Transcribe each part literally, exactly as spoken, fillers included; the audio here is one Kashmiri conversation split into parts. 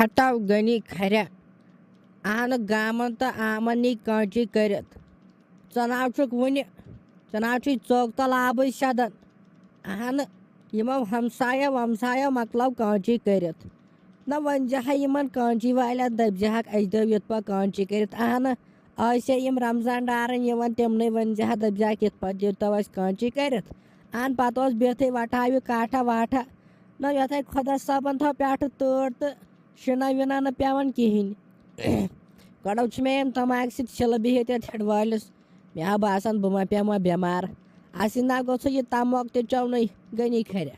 ہتو غنی کھرے، اہنہٕ گامن تہٕ آمن نی کٲنچی کٔرِتھ۔ ژٕ ناو چھُکھ وُنہِ، ژٕ ناو چھُے ژوٚک تل آبٕے شدان۔ اہنہٕ، یِمو ہمسایو ومسایو مۄکلٲو کٲنچی کٔرِتھ۔ نہ ؤنۍ زِ ہا یِمن کٲنچی والٮ۪ن، دٔپۍ زِ ہکھ، اَسہِ دِیو یِتھ پٲٹھۍ کٲنچی کٔرِتھ۔ اہنہٕ، ٲسۍ ہے یِم رمضان ڈارن یِوان، تِمنٕے ؤنۍ زِ ہا، دٔپۍ زِ ہکھ، یِتھ پٲٹھۍ دِیو تو اَسہِ کٲنچی کٔرِتھ۔ اہن، پتہٕ اوس بِہتھٕے وۄٹھاوِ کاٹھا واٹھا۔ نہ یتھے خۄدا صٲبن تھٲو پٮ۪ٹھٕ تۭر تہٕ شِنہ وِنہ نہٕ پٮ۪وان کِہیٖنۍ۔ گۄڈٕ چھُ مےٚ ییٚمہِ تماکہِ سۭتۍ شِلہٕ بِہِتھ یَتھ ہیٚڈوٲلِس۔ مےٚ ہا باسان، بہٕ ما پیٚمہٕ ہا بٮ۪مار۔ اَسہِ نا گوٚژھ یہِ تموک تہِ چٮ۪ونُے، غنی کھرِ۔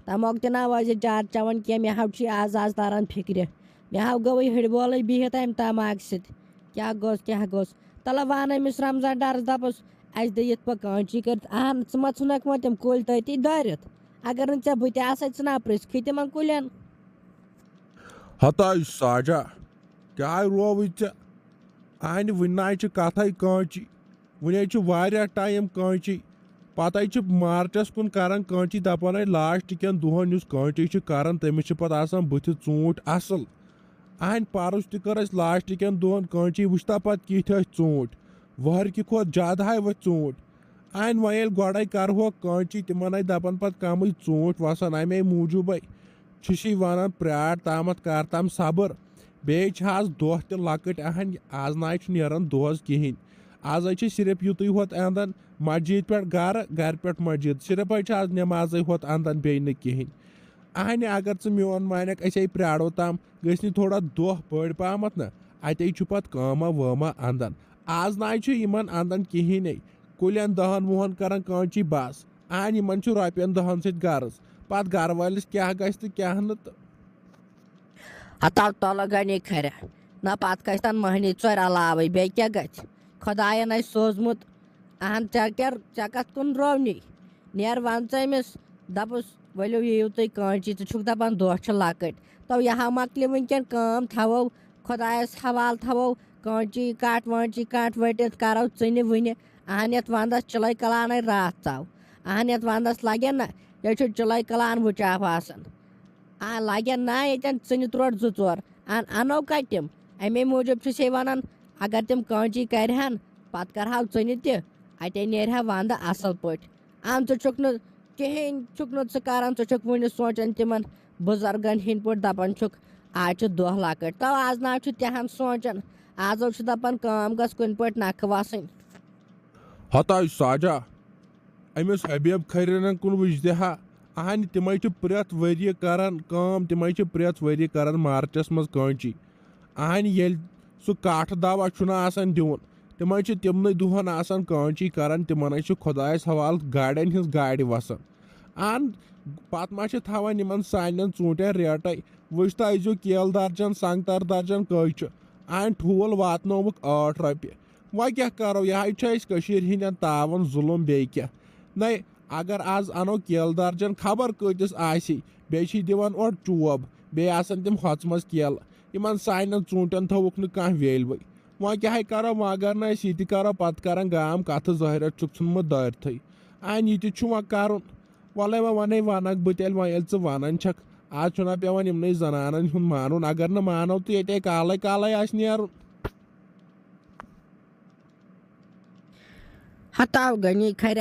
تموک تہِ نا وٲزِ زیادٕ چٮ۪وان کینٛہہ، مےٚ ہا چھُ یہِ آز آز تران فِکرِ۔ مےٚ ہا گوٚوُے ہیٚڈوولٕے بِہِتھ اَمہِ تماکہِ سۭتۍ۔ کیٛاہ گوٚژھ، کیٛاہ گوٚژھ؟ تَلہ وَن أمِس رمضان ڈارس، دَپُس، اَسہِ دِ یِتھ پٲٹھۍ کٲنچی کٔرِتھ۔ اَہن، ژٕ ما ژھُنکھ وۄنۍ تِم کُلۍ تٔتی دٲرِتھ؟ اگر نہٕ ژےٚ بہٕ تہِ آسَے، ژٕ نا پرٛژھکھٕے تِمن کُلٮ۪ن۔ ہتاے ساجا، کیٛاہ رووُے ژےٚ؟ اہنہِ، وُنہِ ناے چھِ کتھے کٲنچی، وُنہِ چھُ واریاہ ٹایم کٲنچی۔ پتے چھِ مارچس کُن کران کٲنچی، دپان ہے لاسٹ کٮ۪ن دۄہن یُس کٲنچی چھِ کران، تٔمِس چھِ پتہٕ آسان بٕتھِ ژوٗنٹھۍ اصل۔ اہنہِ، پرُس تہِ کٔر اَسہِ لاسٹ کٮ۪ن دۄہن کٲنچی، وٕچھتا پتہٕ کِتھۍ ٲسۍ ژوٗنٹھۍ، وہرکہِ کھۄتہٕ زیادٕ ہاے ؤتھۍ ژوٗنٹھۍ۔ اہنہِ، وۄنۍ ییٚلہِ گۄڈے کرہوکھ کٲنچی، تِمن ٲسۍ دپان پتہٕ کمٕے ژوٗنٹھۍ وسان، امے موٗجوٗبے چھُسی ونان، پرٛار تامتھ کر تام صبر۔ بیٚیہِ چھِ آز دۄہ تہِ لۄکٕٹۍ اہن، آز نہ چھُ نیران دۄہس کِہینۍ۔ آز حظ چھِ صرف یُتُے ہوت اندان، مسجد پٮ۪ٹھ گرٕ، گرٕ پٮ۪ٹھ مسجد، صرف حظ چھِ آز نٮ۪مازے ہوت اندان، بیٚیہِ نہٕ کِہینۍ۔ اہنہِ، اگر ژٕ میون مانکھ، أسۍ ہے پرٛارو تام، گٔژھۍ نہٕ تھوڑا دۄہ بٔڑۍ پہمتھ نہ، اتے چھُ پتہٕ کٲمہ وٲمہ اندان۔ آز نہ حظ چھُ یِمن اندان کِہینے، کُلٮ۪ن دہن وُہن کران کٲنچی بس۔ اہن، یِمن چھُ رۄپین دہن سۭتۍ غرض، پتہٕ گرٕ وٲلِس کیٛاہ گژھِ تہٕ کیٛاہ نہٕ تہٕ۔ ہتاو تلہٕ گنی کھرِ، نہ پتہٕ کھسہِ تن مٔہنی ژورِ علاوے، بیٚیہِ کیٛاہ گژھِ؟ خۄداین آسہِ سوٗزمُت۔ اہن، ژےٚ کیٛاہ، ژےٚ کتھ کُن روونی؟ نیر ون ژٕ أمِس، دپُس، ؤلِو یِیِو تُہۍ کٲنچی، ژٕ چھُکھ دپان دۄہ چھِ لۄکٕٹۍ۔ تو یہِ ہا مۄکلہِ وٕنکیٚن کٲم، تھاوو خۄدایس حوالہٕ، تھاوو کٲنچی کٹ وٲنچی کٹ ؤٹِتھ، کرو ژٕنہِ وٕنہِ۔ اہن، یتھ ونٛدس چِلے کلانٕے راتھ ژاو۔ اہن، یتھ ونٛدس لگن نہ، ییٚتہِ چھُ چِلے کلان وُچاف آسان۔ آ، لگن نہ ییٚتٮ۪ن ژٕنہِ تروٹ زٕ ژور۔ اہن، انو کتہِ تِم؟ امے موٗجوٗب چھُس ہے ونان، اگر تِم کٲنچی کرِہن، پتہٕ کرہاو ژٕنہِ تہِ، اتے نیرِہا ونٛدٕ اصل پٲٹھۍ۔ اہن، ژٕ چھُکھ نہٕ کِہینۍ، چھُکھ نہٕ ژٕ کران، ژٕ چھُکھ وُنہِ سونچان تِمن بُزرگن ہٕنٛدۍ پٲٹھۍ، دپان چھُکھ، آز چھِ دۄہ لۄکٕٹۍ۔ تو آز نہ حظ چھُ تِہن سونچان، آز حظ چھُ دپان کٲم گٔژھ کُنہِ پٲٹھۍ نکھٕ وسٕنۍ۔ ہتاے ساجا، أمِس حبیب کھرٮ۪ن کُن وٕچھ زِ ہا۔ اہنہِ، تِمے چھِ پرٛٮ۪تھ ؤریہِ کران کٲم، تِمے چھِ پرٛٮ۪تھ ؤریہِ کران مارچس منٛز کٲنچی۔ اہنہِ، ییٚلہِ سُہ کاٹھٕ دوا چھُنہٕ آسان دیُن، تِمے چھِ تِمنٕے دۄہن آسان کٲنچی کران، تِمنے چھُ خۄدایس حوالہٕ گاڑٮ۪ن ہٕنٛز گاڑِ وسان۔ اہن، پتہٕ ما چھِ تھاوان یِمن سانٮ۪ن ژوٗنٹھٮ۪ن ریٹے؟ وٕچھ تہٕ أزیُک کیلہٕ درجن، سنگتر درجن کٔہۍ چھُ؟ اہن، ٹھوٗل واتنووُکھ ٲٹھ رۄپیہِ۔ وۄنۍ کیٛاہ کرو؟ یہِ ہاے چھُ اَسہِ کٔشیٖرِ ہِنٛدٮ۪ن تاوان، ظُلُم، بیٚیہِ کیٛاہ؟ نَے، اگر آز اَنو کیلہٕ درجن خبر کۭتِس آسہِ، بیٚیہِ چھِ دِوان اورٕ چوب، بیٚیہِ آسان تِم ہۄژمَژ کیلہٕ۔ یِمَن سانٮ۪ن ژوٗنٛٹھٮ۪ن تھٲوٕکھ نہٕ کانٛہہ ویلوٕے۔ وۄنۍ کیٛاہ ہے کرو؟ وۄنۍ اگر نہٕ أسۍ یہِ تہِ کرو، پتہٕ کرن گام کَتھٕ، ظٲہِر چھُکھ ژھُنمُت دٲرتھٕے۔ اَہَن، یہِ تہِ چھُ وۄنۍ کرُن۔ وَلَے وۄنۍ وَنے وَنَکھ بہٕ تیٚلہِ، وۄنۍ ییٚلہِ ژٕ وَنان چھَکھ۔ آز چھُنہ پٮ۪وان یِمنٕے زَنانَن ہُنٛد مانُن، اگر نہٕ مانو تہٕ ییٚتے کالَے کالَے آسہِ نیرُن۔ ہتاو غنی کھرِ۔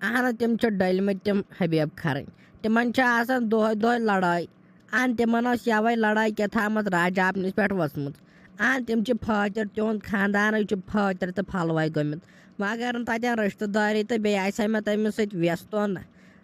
اہنہ، تِم چھِ ڈٔلمٕتۍ تِم حبیب کھرٕنۍ۔ تِمن چھِ آسان دۄہے دۄہے لڑٲے۔ اہن، تِمن ٲس یوے لڑٲے کیٛاہ تھامَتھ راجاپنِس پٮ۪ٹھ ؤژھمٕژ۔ اہن، تِم چھِ پھٲتِر، تِہُنٛد خاندانٕے چھُ پھٲتِر تہٕ پھلوے گٔمٕتۍ۔ وۄنۍ اگر نہٕ تتٮ۪ن رشتہٕ دٲری تہٕ بیٚیہِ آسہِ ہا مےٚ تٔمِس سۭتۍ وٮ۪س تہٕ نہ۔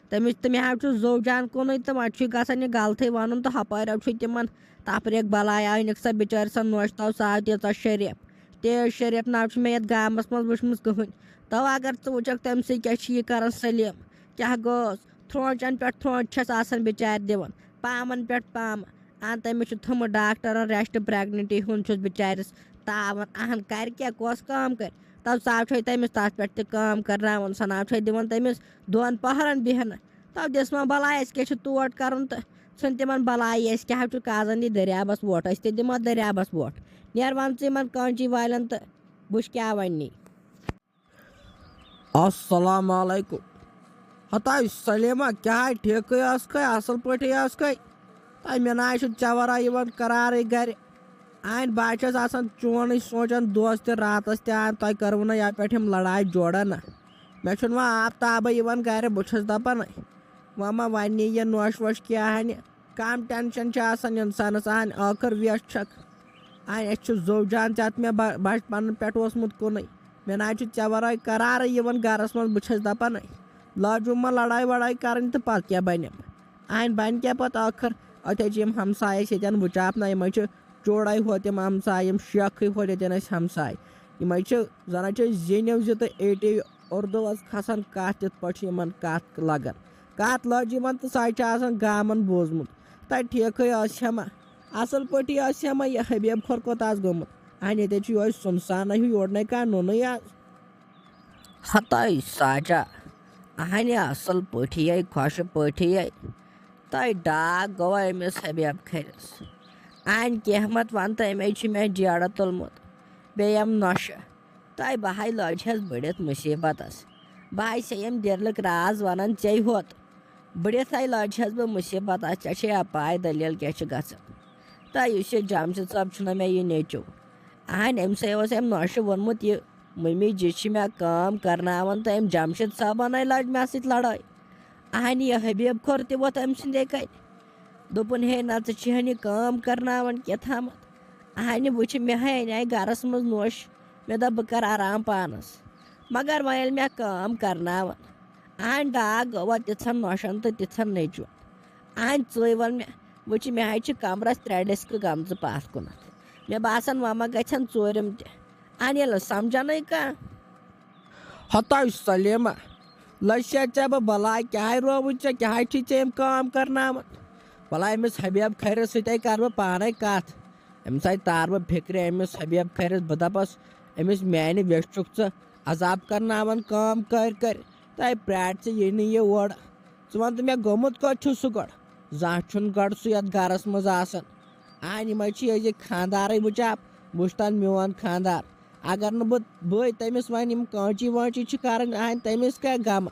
تٔمِس تہٕ مےٚ حظ چھُ زوجان کُنُے تہٕ وۄنۍ چھُے گژھان یہِ غلطٕے وَنُن تہٕ ہُپٲرۍ حظ چھُے تِمن تفریٖق بلاے، أنِکھ سۄ بِچٲرۍ سۄ نوٚش تو سۄ آو تیٖژاہ شریٖف۔ تیز شریٖف ناو چھُ مےٚ یَتھ گامَس منٛز وٕچھمٕژ کٕہٕنۍ۔ تو اگر ژٕ وٕچھکھ تٔمۍ سٕے کیٛاہ چھِ یہِ کَران سلیٖم، کیٛاہ گوٚوس؟ تھرٛونٛچَن پٮ۪ٹھ تھرٛونٛچ چھَس آسان بِچارِ دِوان، پامَن پٮ۪ٹھ پامہٕ۔ اَن تٔمِس چھُ تھوٚمُت ڈاکٹرَن ریسٹ، پریگننٹی ہُنٛد چھُس بِچارِس تاوان۔ اَہَن کَرِ کیٛاہ، کۄس کٲم کَرِ؟ تو ژاو چھے تٔمِس تَتھ پٮ۪ٹھ تہِ کٲم کَرناوان، سۄ ناو چھے دِوان تٔمِس دۄن پَہرَن بیٚہنہٕ۔ تو دِس وۄنۍ بَلاے، اَسہِ کیٛاہ چھُ تور کَرُن تہٕ ژھٕن تِمَن بَلاے، اَسہِ کیٛاہ چھُ کازَن یہِ دٔریابَس ووٹ، أسۍ تہِ دِمو دٔریابَس ووٹ۔ نیر وَن ژٕ یِمَن کٲنچی والٮ۪ن تہٕ وٕچھ کیٛاہ وَننی۔ السلام علیکم۔ ہتاے سلیمہ، کیٛاہ ٹھیکٕے ٲسکھے، اصل پٲٹھۍ ٲسکھے؟ تہٕ مےٚ نہ حظ چھُ ژےٚ ورٲے یِوان قرارٕے گرِ۔ آنۍ بہٕ حظ چھَس آسان چونٕے سونٛچان دۄہس تہِ راتس تہِ، آن تۄہہِ کٔروٕ نہ یَتھ پٮ۪ٹھ یِم لڑایہِ جوڑا نہ۔ مےٚ چھُنہٕ وۄنۍ آفتابٕے یِوان گرِ، بہٕ چھُس دپان، وۄنۍ ما وَنہِ یہِ نوش ووش کیٛاہ ہنہِ۔ کم ٹینشن چھُ آسان انسانس، آن ٲخر ویس چھکھ۔ آن أسۍ چھِ زو جان ژےٚ تہٕ مےٚ ب-، بچپنہٕ پٮ۪ٹھ اوسمُت کُنُے۔ مےٚ نہ حظ چھُ ژےٚ ورٲے قرارٕے یِوان گرس منٛز، بہٕ چھَس دپان، لاجُم ما لڑاے وڑاے کرٕنۍ تہٕ پتہٕ کیٛاہ بنہِ؟ آن بنہِ کیٛاہ پتہٕ ٲخر؟ أتھۍ حظ چھِ یِم ہمسایہِ اَسہِ ییٚتٮ۪ن وٕچاپ نہ، یِم حظ چھِ چوڑے ہوت یِم ہمسایہِ، یِم شیخٕے ہوت ییٚتٮ۪ن اَسہِ ہمسایہِ۔ یِم حظ چھِ زن حظ چھِ أسۍ زِنۍ زٕ تہٕ ایٹی اردوس کھسان کتھ، تِتھ پٲٹھۍ چھِ یِمن کتھ لگان۔ کتھ لٔج یِمن تہٕ سۄ چھِ آسان گامن بوٗزمُت۔ تۄہہِ ٹھیکھٕے ٲس ہما؟ اصل پٲٹھی ٲس ہما یہِ حبیب کھۄر کوٚت آسہِ گوٚمُت؟ اہن ییٚتہِ چھُ یِہوٚے سُنسانٕے ہیوٗ، یورٕ نے کانٛہہ نوٚنُے آز۔ ہتاے ساجا، اہنہِ اصل پٲٹھی یے، خۄشہِ پٲٹھی یے۔ تۄہہِ ڈاکھ گوٚوا أمِس حبیب کھرِس؟ اہنہِ کینٛہہ مت ون تہٕ أمے چھُ مےٚ ڈیڑٕ تُلمُت، بیٚیہِ یِم نۄشہِ۔ تۄہہِ بہٕ ہاے لٔج ہس بٔڑِتھ مُصیبتس۔ بہٕ ہاے ژےٚ یِم دِلٕکۍ راز ونان ژے ہوت۔ بٔڑِتھ ہاے لٔج ہس بہٕ مُصیبتس، ژےٚ چھے یا پاے دٔلیٖل کیٛاہ چھِ گژھان۔ تہٕ یُس یہِ جمشید صٲب چھُنہ مےٚ یہِ نیٚچو، اہنۍ أمۍ سٕے اوس أمۍ نۄشہِ ووٚنمُت، یہِ مٔمی جی چھِ مےٚ کٲم کرناوان تہٕ أمۍ جمشید صٲبن ہاے لٔج مےٚ سۭتۍ لڑٲے۔ اہنہِ یہِ حبیب کھوٚر تہِ ووت أمۍ سٕنٛدے کَنہِ۔ دوٚپُن، ہے نہ، ژٕ چھِ ہن یہِ کٲم کرناوان کیٛاہ تھامتھ۔ اہنہِ وٕچھِ مےٚ ہاے اَنے گرس منٛز نوش۔ مےٚ دوٚپ، بہٕ کرٕ آرام پانس۔ مگر وۄنۍ ییٚلہِ مےٚ کٲم کرناوان، اہنہِ ڈاکھ گوٚوا تِژھن نۄشن تہٕ تِژھن نیٚچوٗ۔ اہنہِ ژٕے ووٚن مےٚ، وٕچھِ مےٚ ہاے چھِ کمرس ترٛےٚ ڈیسکہٕ گٔمژٕ پتھ کُنتھ۔ مےٚ باسان، وۄنۍ ما گژھن ژوٗرِم تہِ۔ اہنہِ ییٚلہِ نہٕ سمجھنٕے کانٛہہ۔ ہتاے سلیمہ، لٔج چھا ژےٚ بہٕ بلاے، کیٛاہ رووُے ژےٚ، کیٛاہ چھِ ژےٚ یِم کٲم کرناوان؟ بلاے أمِس حبیب کھرِس سۭتۍ کَرٕ بہٕ پانے کَتھ۔ أمِس آے تار بہٕ فِکرِ، أمِس حبیب کھرِس، بہٕ دَپَس، أمِس میٛانہِ ویٚچھُکھ ژٕ عذاب کرناوان کٲم کٔرۍ کٔرۍ۔ تۄہہِ پرٛارِ ژٕ یی نہٕ یہِ اورٕ۔ ژٕ وَن تہٕ مےٚ گوٚمُت کوٚت چھُ سُہ گۄڈٕ؟ زانٛہہ چھُنہٕ گۄڈٕ سُہ یَتھ گَرَس منٛز آسان۔ آے یِمَے چھِ یہِ خانٛدارٕے وٕچھان، وٕچھتَن میون خانٛدار۔ اگر نہٕ بہٕ، بہٕ تٔمِس وَنہٕ یِم کٲنچی وٲنچی چھِ کَرٕنۍ، اہن تٔمِس کیٛاہ غمہ؟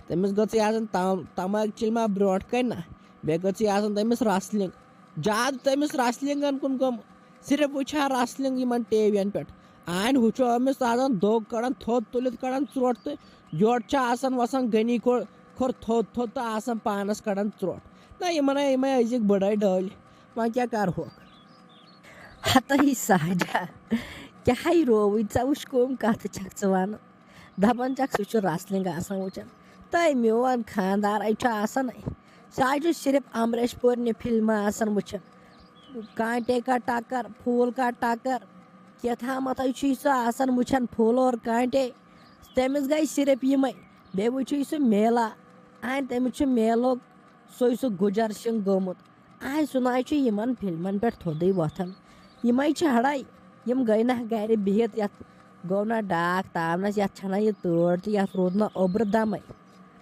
تٔمِس گٔژھٕے آسٕنۍ تم-، تماک چِلمہ برونٛٹھ کَنہِ نہ، بیٚیہِ گٔژھٕے آسٕنۍ تٔمِس رسلِنٛگ۔ زیادٕ تٔمِس رسلِنٛگَن کُن گوٚمُت، صرف وٕچھان رسلِنٛگ یِمَن ٹی وی یَن پٮ۪ٹھ۔ اہن ہُہ چھُ أمِس آسان دوٚگ کَڑان، تھوٚد تُلِتھ کَڑان ژرٛوٹ تہٕ یورٕ چھُ آسان وَسان غنی کھوٚر، کھوٚر تھوٚد تھوٚد تہٕ آسان پانَس کَڑان ژرٛوٹ۔ نہ یِمَن ہے، یِمَے أزِکۍ بٕڑَے ڈٲلۍ، وۄنۍ کیٛاہ کَرہوکھ؟ ہتٕے سہجا، کیٛاہ ہے رووٕے ژےٚ، وٕچھ کٕم کتھٕ چھکھ ژٕ ونان؟ دپان چھکھ سُہ چھُ رسلنگ آسان وٕچھان۔ تہٕ میون خاندار اَتہِ چھُ آسان، سُہ حظ چھُ صرف امریش پورنہِ فلمہٕ آسان وٕچھان۔ کانٹے کا ٹکر، پھول کا ٹکر، کیٛاہ تامتھ حظ چھُے سُہ آسان وٕچھان، پھول اور کانٹے۔ تٔمِس گٔے صرف یِمے۔ بیٚیہِ وٕچھُے سُہ میلا، اہن تٔمِس چھُ میلُک سُے سُہ گُجر سِنگھ گوٚمُت۔ آے سُہ نہ چھُ یِمن فلمن پٮ۪ٹھ تھوٚدُے وۄتھان۔ یِمے چھِ ہڑے۔ یِم گٔے نہ گرِ بِہِتھ، یتھ گوٚو نہ ڈاکھ تاونس، یتھ چھنہ یہِ تۭر تہٕ یتھ روٗد نہ اوٚبرٕ دمے۔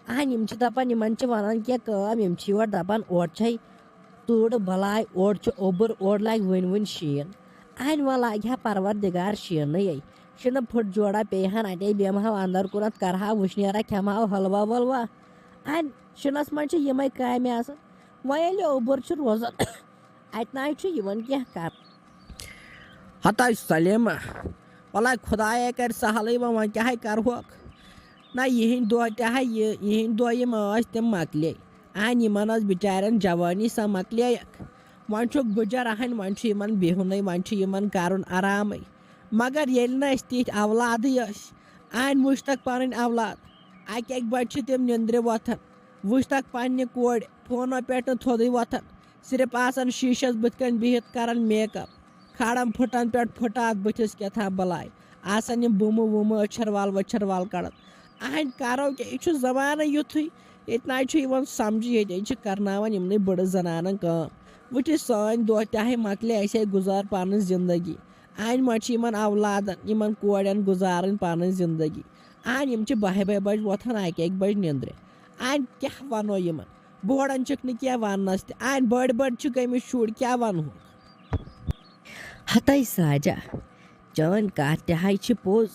اہن یِم چھِ دپان، یِمن چھِ ونان کینٛہہ کٲم، یِم چھِ یورٕ دپان اورٕ چھے تۭرٕ بلاے، اورٕ چھُ اوٚبُر، اورٕ لاگہِ وُنہِ وُنہِ شیٖن۔ اہن وۄنۍ لاگہِ ہا پروردگار شیٖنٕے۔ شِنہٕ پھٕٹ جوڑا پیٚیہِ ہن اتے، بیٚہمہٕ ہاو اندر کُنتھ، کرٕ ہاو وٕشنیرا، کھٮ۪مہٕ ہاو حلوا ولوا۔ اہن شِنس منٛز چھِ یِمے کامہِ آسان۔ وۄنۍ ییٚلہِ اوٚبُر چھُ روزان، اتہِ نہ حظ چھُ یِوان کینٛہہ کرنہٕ۔ ہتاے سلیمہ، ولاے خدایا کرِ سہلٕے، وۄنۍ، وۄنۍ کیٛاہ ہے کرہوکھ؟ نہ یِہِنٛدۍ دۄہ تہِ ہے، یہِ، یِہِنٛدۍ دۄہ یِم ٲسۍ تِم مۄکلے۔ اہن یِمن ٲس بِچارٮ۪ن جوٲنی سۄ مۄکلییکھ۔ وۄنۍ چھُکھ بُجر اہن، وۄنۍ چھُ یِمن بِہُنٕے، وۄنۍ چھُ یِمن کرُن آرامٕے۔ مگر ییٚلہِ نہٕ اَسہِ تِتھۍ اولادٕے ٲسۍ، اہن وٕچھ تَکھ پنٕنۍ اولاد۔ اکہِ اکہِ بجہِ چھِ تِم نِندرِ وۄتھان۔ وٕچھ تَکھ پننہِ کورِ، فونو پٮ۪ٹھ نہٕ تھوٚدُے وۄتھان۔ صرف آسان شیٖشس بٕتھِ کنۍ بِہِتھ کران میک اپ۔ کھڑم پھٕٹن پٮ۪ٹھ پھٕٹاکھ بٕتھِس کیٛاہ تام بلاے۔ آسان یِم بُمہٕ وُمہٕ أچھر وال ؤچھر وال کڑان۔ اہنٛدِ کرو کیٛاہ، یہِ چھُ زمانہٕ یُتھُے۔ ییٚتہِ نہ حظ چھُ یِوان سمجھی، ییٚتہِ حظ چھِ کرناوان یِمنٕے بٕڑٕ زنانن کٲم۔ وٕچھ یہِ سٲنۍ دۄہ تہِ ہے مۄکلے، اَسہِ ہے گُزار پنٕنۍ زندگی۔ اہنٛدِ منٛز چھِ یِمن اولادن، یِمن کورٮ۪ن گُزارٕنۍ پنٕنۍ زندگی۔ اہنٛدِ یِم چھِ بہہِ بہہِ بجہِ وۄتھان، اکہِ اکہِ بجہِ نِندرِ۔ اہنٛدِ کیٛاہ ونو یِمن؟ بوڑن چھِکھ نہٕ کینٛہہ وننس تہِ۔ اہنٛدِ بٔڑۍ بٔڑۍ چھِ گٔمٕتۍ شُرۍ، کیٛاہ ونہوکھ؟ ہتاے ساجا، چٲنۍ کتھ تہِ ہاے چھِ پوٚز۔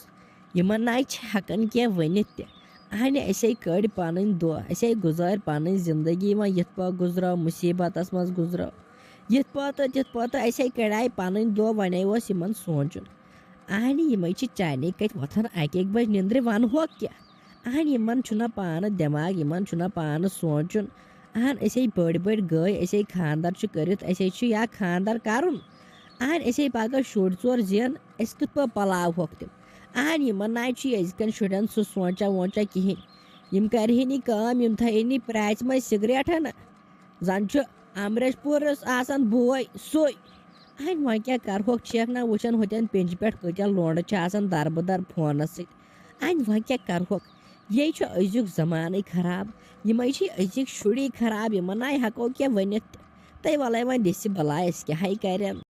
یِمن نہ چھِ ہٮ۪کان کینٛہہ ؤنِتھ تہِ۔ اہنہِ، اسے کٔڑۍ پنٕنۍ دۄہ، اسے گُزٲرۍ پنٕنۍ زندگی، وۄنۍ یِتھ پٲٹھۍ گُزرٲو، مُصیبتس منٛز گُزرٲو۔ یِتھ پٲٹھۍ تِتھ پٲٹھۍ اَسے کَڑے پَنٕنۍ دۄہ، وۄنۍ اوس یِمَن سونٛچُن۔ اَہنہِ، یِمَے چھِ چانے کَتہِ وۄتھان اَکہِ اَکہِ بَجہِ نِندرِ، وَنہوکھ کیٛاہ؟ اَہنہِ، یِمَن چھُنہ پانہٕ دٮ۪ماغ، یِمَن چھُنہ پانہٕ سونٛچُن۔ اَہن، أسے بٔڑۍ بٔڑۍ گٔے، أسے خاندَر چھُ کٔرِتھ، أسے چھُ یا خاندَر کَرُن۔ اَہن، أسے پَگاہ شُرۍ ژور زٮ۪ن، أسۍ کِتھ پٲٹھۍ پَلاوہوکھ تِم؟ اَہن، یِمَن نہ چھُ أزکٮ۪ن شُرٮ۪ن سُہ سونٛچا وونٛچا کِہیٖنۍ۔ یِم کَرِہے نہٕ کٲم، یِم تھایے نہٕ پرٛاژِ منٛز سِگریٹَن۔ زَن چھُ امریش پوٗرَس آسان بوے سُے۔ اَہنہِ، وۄنۍ کیٛاہ کَرہوکھ؟ چھَکھ نہ وٕچھان ہوٚتٮ۪ن پٮ۪نٛجہِ پٮ۪ٹھ کۭتیٛاہ لونٛڈٕ چھِ آسان دَربٕدَر فونَس سۭتۍ۔ اَہنہِ، وۄنۍ کیٛاہ کَرہوکھ؟ یے چھُ أزیُک زمانٕے خراب، یِمَے چھِ أزِکۍ شُری خراب، یِمَن نَے ہٮ۪کو کینٛہہ ؤنِتھ تہِ۔ تہٕ وَلَے وۄنۍ دِسہِ بَلاے، أسۍ کیٛاہ ہَے کَرٮ۪ن؟